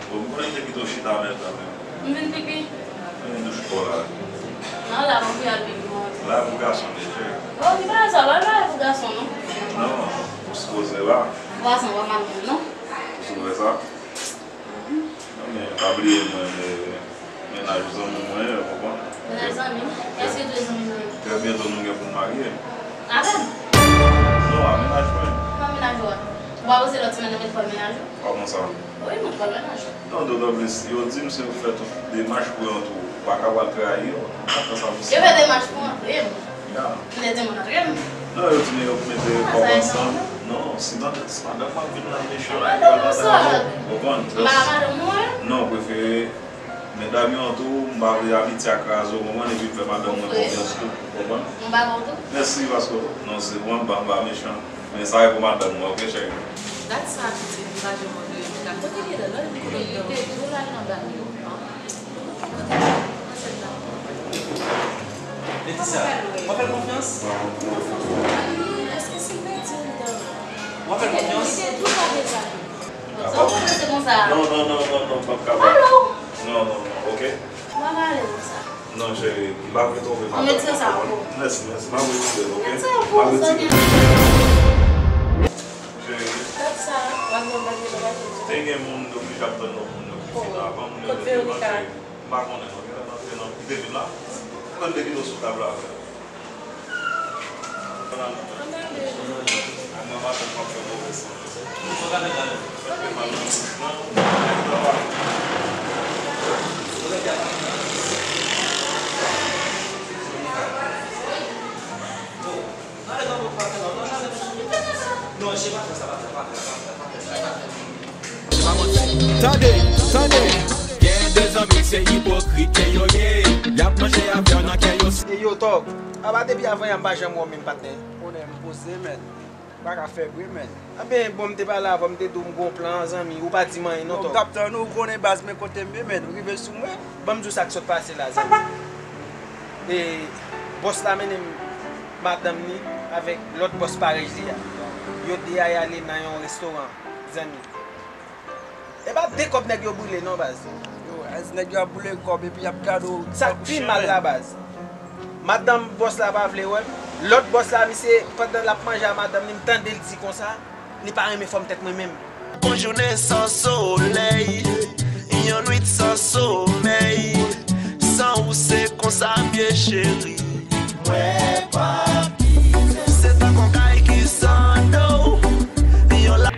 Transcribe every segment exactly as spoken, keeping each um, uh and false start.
Bon, m konnen m te kite w chita nan tan menm. M vin pipi. Mwen vin douch kò la. Non, la, mwen vin al pipi mwen. La pou gason, mesye. Oh, li pa sa, pa bagay pou gason, non. Non, ou sipoze la. Pou gason, pa mal menm, non. Ou sipoze sa? Non, men, pa bliye mwen, men, mennaj zanmi mwen, ou konprann? Mennaj zanmi? Èske w dwe zanmi mwen? Trè byento nou gen pou n marye. Avè m? Non, a mennaj mwen. Kòman mennaj ou a? Ou pa poze lòt semèn nan met pral mennaj ou? Kòman sa? Wi, mwen pral mennaj ou. Non, dotan plis, yo di m si w fè tout demach pou yo antre w, ou pa ka pral trayi yo. Ou pa fè sa pou sa. Yo fè demach pou antre m. Ya. M te di moun antre m. Non, yo di m yo mete kòb ansanm. Non, si madanm, si madanm mwen vin nan mechan, mwen pral nan sa. Ou konprann? M pa madanm ou, wi. Non, prefere medam yo antre w, m pa vle amitye a kraze w, ou konprann, epi m fè madanm mwen konfyans tou, ou konprann? M pa ba w tou? Mèsi, paske, non, se mwen, m pa, m pa mechan. Men sa e pou madanm mwen, oke, cheri? Gad sa, pitit, m pa janm wè de Yonika. Kote li ye la? Lè li kote li te di w l al nan bal yo. Kote li? Nan sèt la. Letisa, w ap fè l konfyans? Èske si l pèdi anndan? W ap fè l konfyans? Li te tou pa dezabi. Sa w konpranse konsa? Non, non, non, non, non, m p ap ka ba. Alo! Non, non, non, oke? M pa ka ale konsa. Non, cheri, m pa vle twonpe madanm mwen. Mèsi, mèsi, m ap retire l, oke? M ap retire l. Cheri. Te gen moun, m te oblije ap tann lòt moun yo ki vin avan, moun yo te devan, cheri. M pa konnen, non, gentan antre nan, li te vin la. Mwen m te kite w sou tab la avè l. Tande, tande. Gen de zanmi se ipokrit ke yo ye. Y ap manje avyon nan kè yo. E yo, Tòg, apa depi avan yè m pa janm wè w menm, patnè. Konnen m poze, men. M pa ka fè bri, men. Anben, bon, m te pale avè w, m te di w m gon plan, zanmi, ou pa di m anyen non, Tòg. Bon, m t ap tann ou, ou konnen baz, men kote m ye, men, ou rive sou mwen. Ban m di w sa k sot pase la, zanmi. E bòs la mennen m madanm ni avèk lòt bòs parèy li a. Yo de a y ale nan yon restoran, zanmi. E pa de kòb nèg yo boule non, baz. Yo, as nèg yo ap boule kòb epi y ap gade w. Sa k pi mal la, baz. Madanm bòs la pa vle wè m. Lòt bòs la, misye, pandan l ap manje a madanm li, m tande l di konsa, li pa renmen fòm tèt mwen menm. Yon jounen san solèy, yon nwit san somèy, san ou se konsa m ye cheri. Mwen pa pito. Se tankou kay ki san do, yon la.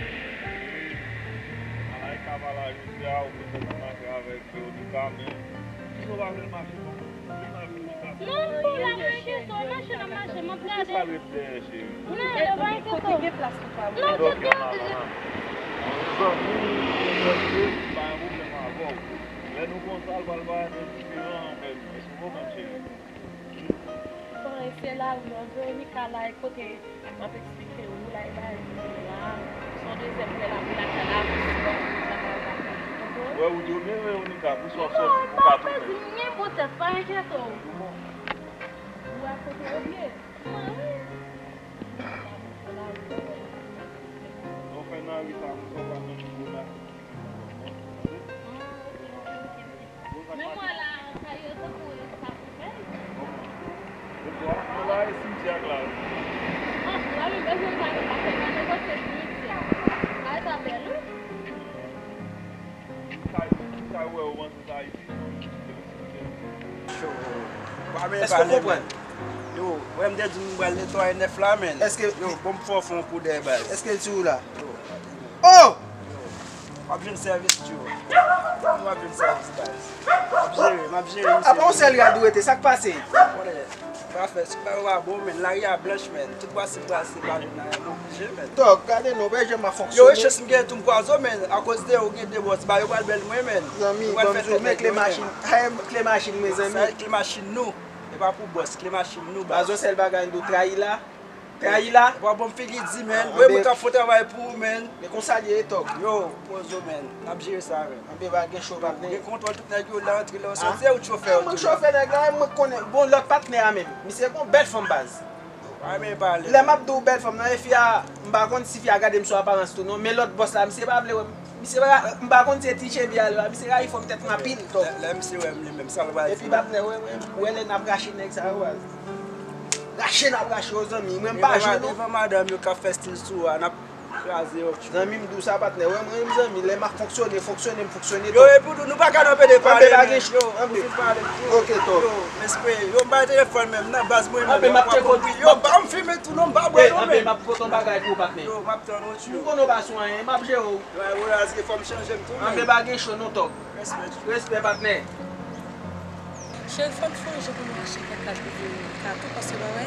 Ala e ka pale a jodi a, ou vin kontan mache avèk Veronica, men kisa w pa vle l mache, kòman? Vin avèk Veronica. Non, m bon la, mwen enkyete w, mache n ap mache, m ap gade. Kisa l ret dèyè, cheri? Non, yo pa enkyete w. Non, tèt yo. Zanmi, mwen prèske pa gen pwoblèm avè w. Lè nou konsa, l pral parèt diferan anvè nou. Èske w konprann, cheri? Bon, e se lari an, Veronica la, e kote m ap eksplike ou la, e bagay yo la, se yon dezyèm frè la, pou lakay la, pou sipòte pou sa pa w pa fè. Konprann? Wè, ou di w byen, Veronica, pou sa w ap sòti, pou w ka tounen. Non, pa pèdi, m gen bon tèt, pa enkyete w. Ou wè kote yo ye? Mwen, wi. Lè w fè nan ri sa, moun konprann nan ti moun la. Men mwen la, sa yo tankou e sa pou fè. Bon, bon, la e simtyè ak lari. Ah, la menm bezwen sa nou pa fè, pa negosye simtyè. Bagay sa bèl, wi. Sa, sa wè ou panse sa Ayiti? Èske w konprann? Yo, wè m te di m pral netwaye nèf la, men. Èske yo, bon, m fè w fè yon kou dèyè baz. Èske l sou ou la? Yo. Oh! W ap jwenn sèvis, tyo. W ap jwenn sèvis, baz. M ap jere, m ap jere, misye. Apa yon sèl rad ou rete, sa k pase? Konnen, pa fè, si bagay yo pa bon, men, lari a blanch, men. Tout bwa se bwa, se pa jwenn anyen, m oblije, men. Tòg, gade non, w wè jan m ap fonksyone. Yo, e chans m gen tou m kwaze w, men, akoz de ou gen de bòs, ba yo pral bèl mwen, men. Zanmi, ban m di w, men kle machin, kle machin, mezanmi. Sa e kle machin nou. E pa pou bòs, kle machin nou, baz. Baz, yon sèl bagay m di w, trayi la. Trayi la. Ou pa ban m figi di, men. Wi, mwen k ap fè travay pou ou, men. Men konsa l ye, Tòg. Yo, poze w, men. N ap jere sa, men. Anben, pa gen cho, patnè. Ou gen kontwòl tout nèg yo la, antre la, soti, ou chofè yo tou la. Mwen k chofè nèg la, mwen k konnen. Bon, lòt patnè a menm. Misye gon bèl fanm, baz. Pa renmen pale. Lè m ap di w bèl fanm nan, e fi a, m pa konn si fi a gade m sou aparans tou, non. Men lòt bòs la, misye pa vle wè m. Misye pa, m pa konn se ti cheve a li, misye rayi fòm tèt mwen anpil, tonton. Lè, lè misye wè m li menm, sa l pral di? Epi patnè, wè, wè, wè lè n ap rache nèg sa yo, baz. Rache n ap rache yo, zanmi. Mwen m pa jwenn nou. Devan madanm yo k ap fè stil sou a, n ap kraze yo. Zanmi m di w sa, patnè. Wè, mwen menm, zanmi, lè m ap fonksyone, fonksyone tou. Yo, epi nou pa ka anpe de pale, men. Yo, nou fin pale tou. Ok, tonton. Yo, m espere. Yo, m bay telefòn menm, nan baz mwen menm. Yo, m ap foto. Yo, ba m filme tou, non, m pa bwè, non, men. M ap foto yon bagay pou ou, patnè. Yo, m ap tann ou, tchou. M konnen w pa sou anyen, m ap jere w. Wè, wè, aske fò m chanje m tou, men. Anben, pa gen cho, non, tonton. Respè, tchou. Respè, patnè. Cheri, fò n fè yon jan pou nou achte kèk kat pou Veronica tou, paske w pa wè,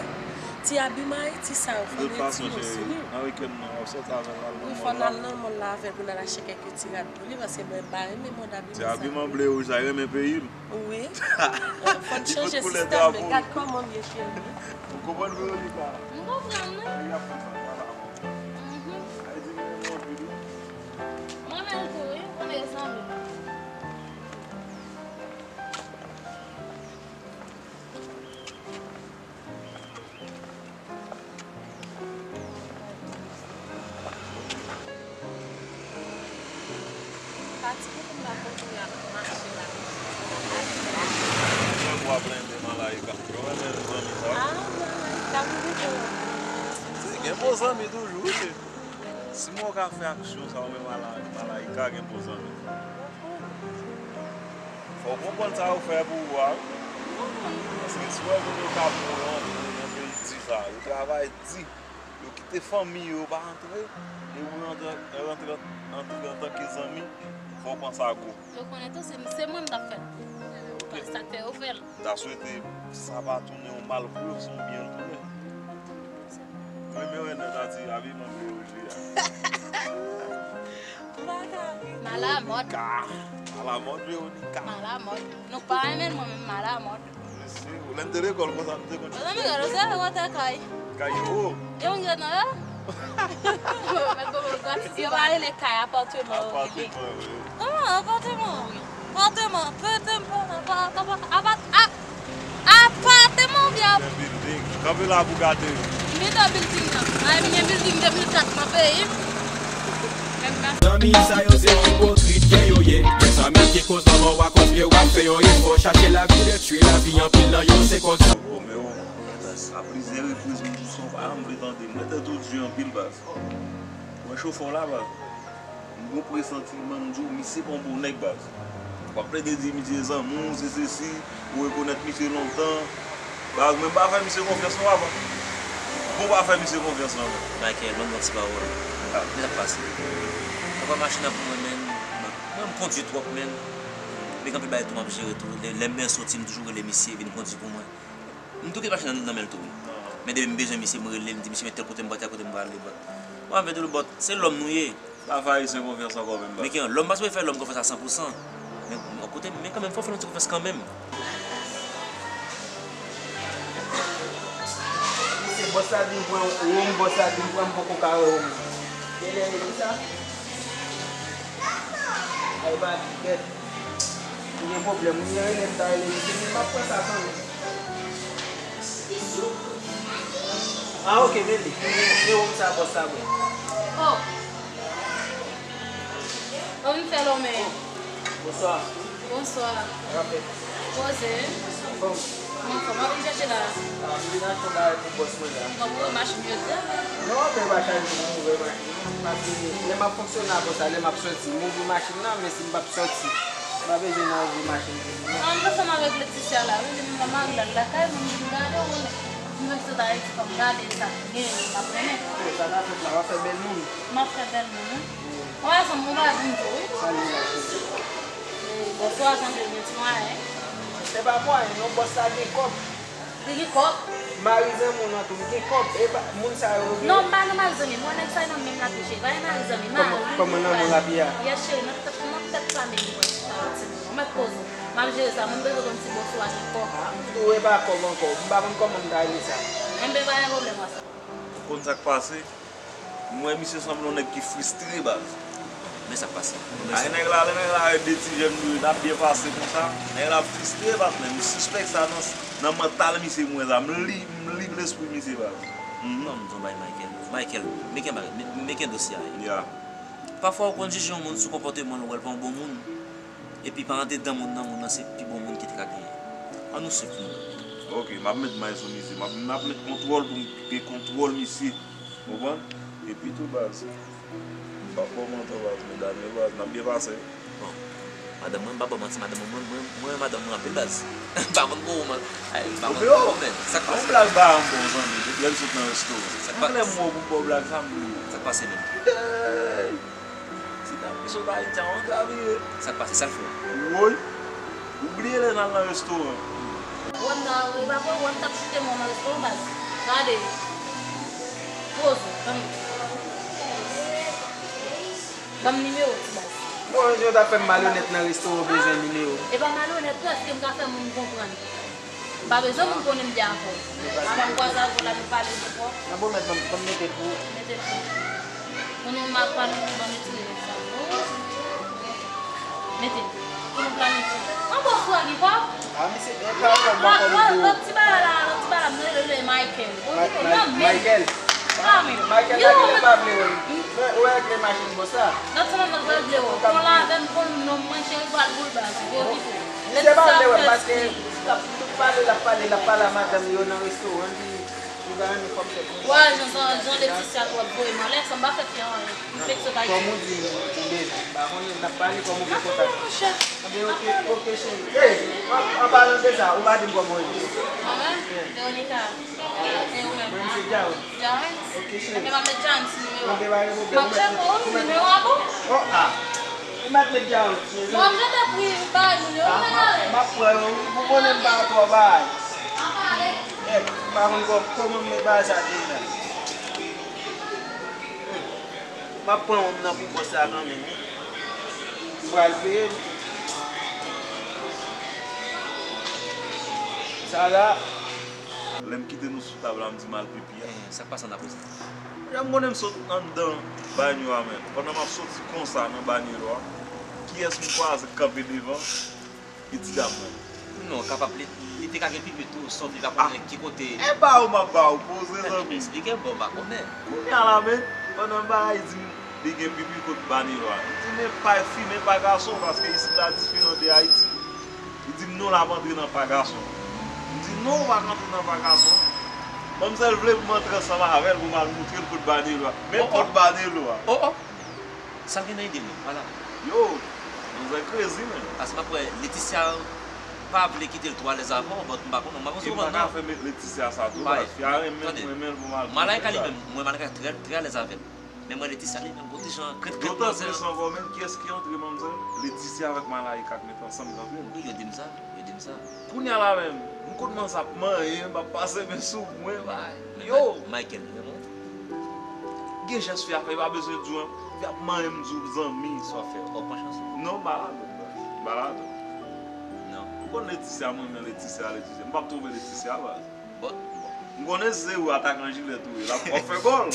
ti abiman Ayiti sa yo, fò n retire yo sou li. De tout fason, cheri, nan weekend nan, w ap sòti avè l, al nan mòl la. Wi, fò n al nan mòl la avè l pou n al achte kèk ti rad pou li, paske mwen pa renmen mòd abiman sa yo. Ti abiman ble wouj la, renmen peyi l. Wi. Fò n chanje sistèm, men gad kòman m ye, cheri. Ou konprann, Veronica? M konprann, wi. Peyi ap fè sa, vwala. Mhm. Ayiti, mwen renmen anpil, wi. Mwen renmen l tou, wi. Mwen renmen zanmi. Pati pou m pa kontinye ap mache la. Mwen w ap renmen Malaika. Yo renmen zanmi sa. Ah, Malaika, m renmen. Se gen bon zanmi toujou, wi, cheri. Si mwen w ka fè aksyon sa, ou menm Mala-, Malaika gen bon zanmi tou. Fò w konprann sa yo fè pou ou a, wi. Paske si w wè moun yo ka mouri antre nan peyi di sa, yo travay di, yo kite fanmi yo, yo pa antre, e ou rantre, rantre, antre antanke zanmi, fò w panse a gwo. Yo konnen tou, se, se mwen m t ap fè l. Ok. Sa k fè yo fè l. M ta swete sa pa tounen yon mal pou yo, se yon byen l tounen. Renmen wè nèg la ti abiman ble wouj li a. Malamòd. Veronica. Malamòd, Veronica. Malamòd. Nou pa renmen l, mwen menm malamòd. Mesye, lè n te lekòl konsa, nou te konn. Mezanmi, gade, se lè w te kay. Kay yo. Yo, m gen nan yo. Mèt bon, bon, gratis. Yo pa rele kay, apatman yo rele. Apatman, wi. Ah, apatman, wi. Apatman, apatman, apatman, apatman, apatman, vye. Gen building. Kanpe la pou gate yo. M vin nan building nan. Ay, m gen building de mil kat nan peyi m. Zanmi sa yo se ipokrit ke yo ye. Men zanmi ki koz lanmò w akoz ke w ap fè yon efò chache lavi de tchwe lavi anpil nan yo se konsa. Romeo, a plizyè repriz m di w se yon paran m vle tande. M rete tou di anpil baz. Mwen chofè w la baz. M gon presantiman m di w misye pa yon bon nèg baz. W ap plede di misye zanmi w, se sesi, ou rekonèt misye lontan. Baz, mwen m pa fè misye konfyans non papa. Bon pa fè misye konfyans non. Michael, ban m yon ti pawòl. Ah. Men sa k pase? Papa machin nan pou mwen, men mwen m kondui twòp, men. Men gen anpil bagay tou m ap jere tou. Lè, lè m byen soti, m toujou rele misye vin kondui pou mwen. M tou kite machin nan, nan men l tou wi. Men depi m bezwen misye, m rele l, m di misye men tèl kote m pral, tèl kote m prale. Bon, m ap di w bòt, se lòm nou ye. Pa fè Ayisyen konfyans ankò menm baz. Men ki an, lòm pa sipoze fè lòm konfyans a san pou san. Men yon kote, men kanmenm, fò w fè l yon ti konfyans kanmenm. Se bòs la di m pran wonm, bòs la di m pran, m poko ka wè wonm. Genlè rele sa? Ay, ba, bèt. M gen pwoblèm. Ou gen rele m, ta rele misye, men m ap pran sa kanmenm. Ah, ok, men li. Men wonm sa bòs la bwè. Oh. Ou vin fè lòmen. Bonswa. Bonswa. Rapèl. Poze. Anfòm. Mwen anfòm. Mwen vin chèche la. Ah, m vin achte yon bagay pou bòs mwen la. Bon, mwen machin yo di. Non, men pa chaje pou m ouvè machin. Paske lè m ap fonksyone apre sa, lè m ap soti, m ouvri machin nan, men si m p ap soti, m pa bezwen nan ouvri machin pou li, non. An, m ansanm avèk Leticia la, wi, li menm mari l al lakay mwen, m vin gade w, m vin sot Ayiti, fò m gade sa k gen, m ap renmen. Yo, sa n ap fè la, w ap fè bèl moun. M ap fè bèl moun, wi. Wi. Ou pa janm, ou pa janm di, wi. Salye la, cheri. E, bonswa, sanble gen ti mwayen. Se pa mwayen, non, bòs la gen kòb. Li gen kòb. Mari zanmi w nan tou, li gen kòb. E pa, moun sa yo, yo gen. Non, m pa gen mari zanmi. Mwen, nèg sa yo nan menm lapye, cheri. Pa gen mari zanmi. Kòman, mari, kòman nan menm lapye a? Yes, cheri, nan tèt, nan tèt sa menm, mwen, chita, ti moun. Ou mèt poze w. M ap jere sa. Mwen, m bezwen konn si bòs ou a gen kòb. Ah, m di w, e pa kòb ankò. M pa konn kòman m ta rele sa. Enben, pa gen pwoblèm, wè sa. Ou konn sa k pase? M wè misye sanble yon nèg ki fristre, baz. Men sa k pase. Ay, nèg la, lè nèg la wè de ti jèn yo, n ap byen pase konsa. Nèg la fristre, patnè. M sispèk sa nan, nan mantal misye, m wè sa. M li, m li lespri misye, baz. Mhm. Non, m di w bay Michael. Michael, men ki bagay, men, men ki dosye a ye. Ya. Pafwa ou konn jije yon moun sou konpòteman l, ou wè l pa yon bon moun, epi pa andedan moun nan, moun nan se pi bon moun ki te ka genyen. Ann nou swiv pou nou wè. Ok, m ap met may sou misye, m ap, m ap met kontwòl pou m gen kontwòl misye. Konprann? Epi tou baz, m pa kòmandan baz, medam yo baz, n ap byen pase. Bon, madanm mwen, m pa ba w manti, madanm mwen, mwen, mwen, mwen renmen madanm mwen anpil baz. M pa konn pou ou, man. Ay, m pa konn pou ou, men. Sa k pase? Yon blag ba yon bon zanmi, depi lè n sot nan restoran. Sa k pase? Anglè m wè w pou m ba w blag sa, m bliye. Sa k pase menm? Hey! Si t ap pi sot Ayiti a, yon gravire. Sa k pase? Sa l fè w? Woy! Ou bliye lè n al nan restoran? Wè m nan, e pa pou wè m t ap choute mwen nan restoran, baz. Gade. Poze, ban m. Ban m nimewo, ti baz. Bon, yo t ap fè m malonèt nan restoran, ou bezwen nimewo. E pa malonèt tou, èske m ka fè moun konprann? M pa bezwen moun konnen m te avè w. Avan m kwaze avè w la, nou pale de kò. Nan bon, mèt, ban m, ban m mete pou ou. Mete pou ou. Konnen m ap pale, ban m retire nèg sa. Mete. Pou nou planifye. An bon, frè Guy, pa? A, misye, e, pa, pa, pa, pa, lòt ti bagay la, lòt ti bagay la, m rele l Michael. Okipe, non, men. Michael. Ah, men. Michael, yo, la, ki pa vle wè. Men, ou wè ak le machin konsa. Nan ti nan nan vle wè. Kon la avè m, kon non mwen, cheri, pral boul baz. Yo, okipe. Misye pa vle wè, paske l ap pale, l ap pale, l ap pale a madanm yo nan restoran, li, li pa renmen fòm tèt mwen. Wa, jan, jan, jan Leticia twò voye m anlè, sa m pa fè fi a anyen. M vle ke sot Ayiti. Kòm ou di, ou bezwen. M pa konnen, n ap pale kòm ou gen kontak. N ap pale, monchè. Anben, oke, oke, cheri. Ey, an, an palan de sa, ou pa di m kòman w ye. Mwen menm? Veronica. E ou menm? Mwen, se Jarens. Jarens? Oke, cheri. Ebyen, m ap met Jarens nimewo a. Anben, pa gen pwoblèm. M ap tcheke w, nimewo a bon? Oh, ah. Ou mèt met Jarens, cheri. Mwen, m jete pri bay moun yo, ou mèt ale. M ap pran yo, wi, pou konnen m pa twò bay. An pale. Eh, m pa konn kò-, kòman m met bagay sa deja. M ap pran wonm nan pou bòs la kanmenm, wi. Ou pral peye m. Sa la. Lè m kite nou sou tab la, m di m al pipi a. Eh, sa k pase anndan prese? Jan m konnen m sot anndan banyo a menm. Pandan m ap soti konsa nan banyo a, kiyès m kwaze k kanpe devan? E ti dam nan. Non, kapab li, li te ka gen pipi tou, sòf li pa konnen ki kote. E ba ou m ap ba ou, poze zanmi. Esplike m, bon, m pa konnen. Kounye a la, men, pandan bagay di m li gen pipi kot banyo a. M di, men pa fi, men pa gason, paske isit la diferan de Ayiti. Li di m non, l ap antre nan pa gason. M di, non, ou pa ka antre nan pa gason. Manmzèl vle pou m antre ansanm avè l, pou m al moutre l kot banyo a. Men pòt banyo a. Oh, oh. Sa l gen nan ide l, vwala. Yo, manzè crazy, man. Paske m ap wè Leticia pa vle kite l twò alèz avè w, but m pa konnen, m pa panse w konprann non. E m pa ka fè met Leticia sa tou, paske fi a renmen, renmen l pou m al. Malayika li menm, mwen Malayika trè, trè alèz avè l. Men mwen Leticia li menm, gon ti jan krèt, krèt manzè. Dotan plis ankò, men kiyès ki antre, manmzèl? Leticia avèk Malayika k met ansanm kanpe. Wi, yo di m sa, yo di m sa. Kounye a la menm, m konn manzè ap manyen, m ap pase men sou mwen, bay. Yo! Michael, li renmen w? Gen jès fi a fè, li pa bezwen di w, fi ap manyen m di w zanmi. Sa w ap fè? Ou pran chans ou? Non, m pa ladan, baz. M pa ladan. Non. Ou konn Leticia, mwen renmen Leticia, Leticia. M p ap twonpe Leticia, baz. Bon, bon. M konnen se ou atakan jilèt ou ye, l ap, w ap fè gòl.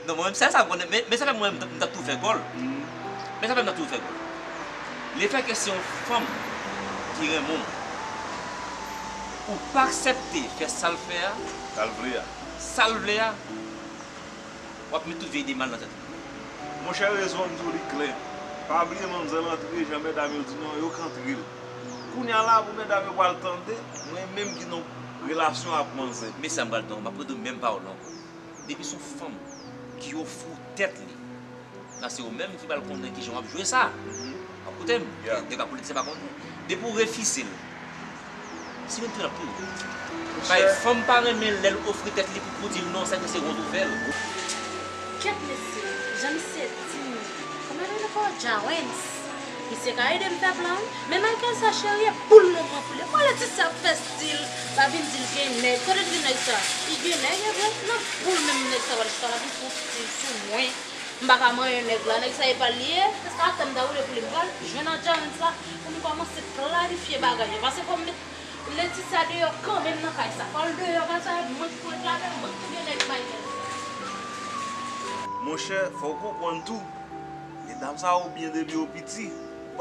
Non, mwen menm, se sa m konnen, men, men sa fè mwen, m t-, m t ap tou fè gòl. Men sa fè m t ap tou fè gòl. Lefètke se yon fanm ki renmen w, ou pa aksepte fè sa l fè a, sa l vle a, sa l vle a, w ap met tout vye ide mal nan tèt ou. Monchè, rezon an, m di w li klè. Pa bliye manmzèl antre, jan medam yo di non, yo k antre l. Kounye a la, pou medam yo pral tande, mwen menm ki nan relasyon ak manzè. Men sa m pral di w, m ap redi w menm pawòl la ankò. Depi se yon fanm ki ofri w tèt li, la se ou menm ki pral konnen kijan w ap jwe sa. W ap koute m? Yeah. Dega politisyen pa konnen. Depi w refize l, se menm tou l ap tou. Bay fanm pa renmen lè l ofri tèt li pou, pou di l non, sa vle di se wont ou fè l. Kèt mesye, jan misye di m, kòman l rele ankò? Jawens. Misye ka ede m fè plan wi. Men Michael sa cheri, e boul non pran pou li. Mwen Leticia ap fè stil, pa vin di l gen nèg. Kote l gen nèg sa? Li gen nèg, e vre? Nan boul menm nèg sa pral chita la, vin pran stil sou mwen. M pa ka manyen nèg la, nèg sa e pa l li ye. Se sa atè m ta woule pou li. M pral jwenn ak Jawens la pou nou kòmanse planifye bagay yo. Paske fò m met Leticia deyò kanmenm nan kay sa. Fò l deyò kay sa, e mwen ki pou reklame, mwen ki pou gen nèg Michael. Monchè, fò w konprann tou. Medam sa yo byen depi yo piti. W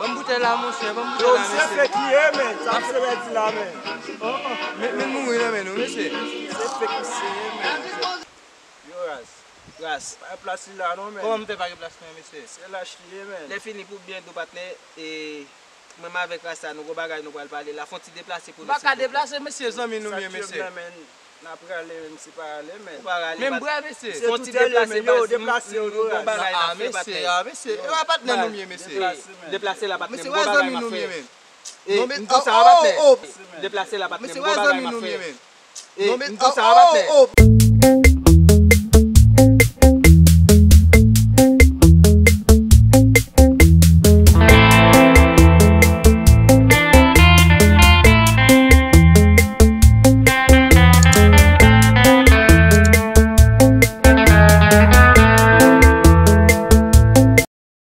Ban m boutèy la, monchè, ban m boutèy la, mesye. Yo, misye fake li ye, men. Sa misye fè di la, men. Men, men mouri nan men nou, mesye. Misye fake misye ye, men. Yo, raz. Raz. Pa gen plas li la, non, men. Kòman m fè pa gen plas mwen, mesye? Se lach li ye, men. Lè fini pou byen di w, patnè, e, mwen menm avèk Rasta, nou gon bagay nou pral pale la. Fè yon ti deplase pou nou, silvouplè. M pa ka deplase, mesye, zanmi nou m ye, mesye. N ap rale, men misye pa rale, men. Ou pa rale, men m brè, mesye. Fè yon ti deplase, baz, m gon bagay n ap fè, patnè. Ah, mesye, ah, mesye. E pa patnè nou m ye, mesye. Deplase la, patnè, m gon bagay m ap fè. E, m di w sa, patnè. Deplase la, patnè, m gon bagay m ap fè. E, m di w sa, patnè.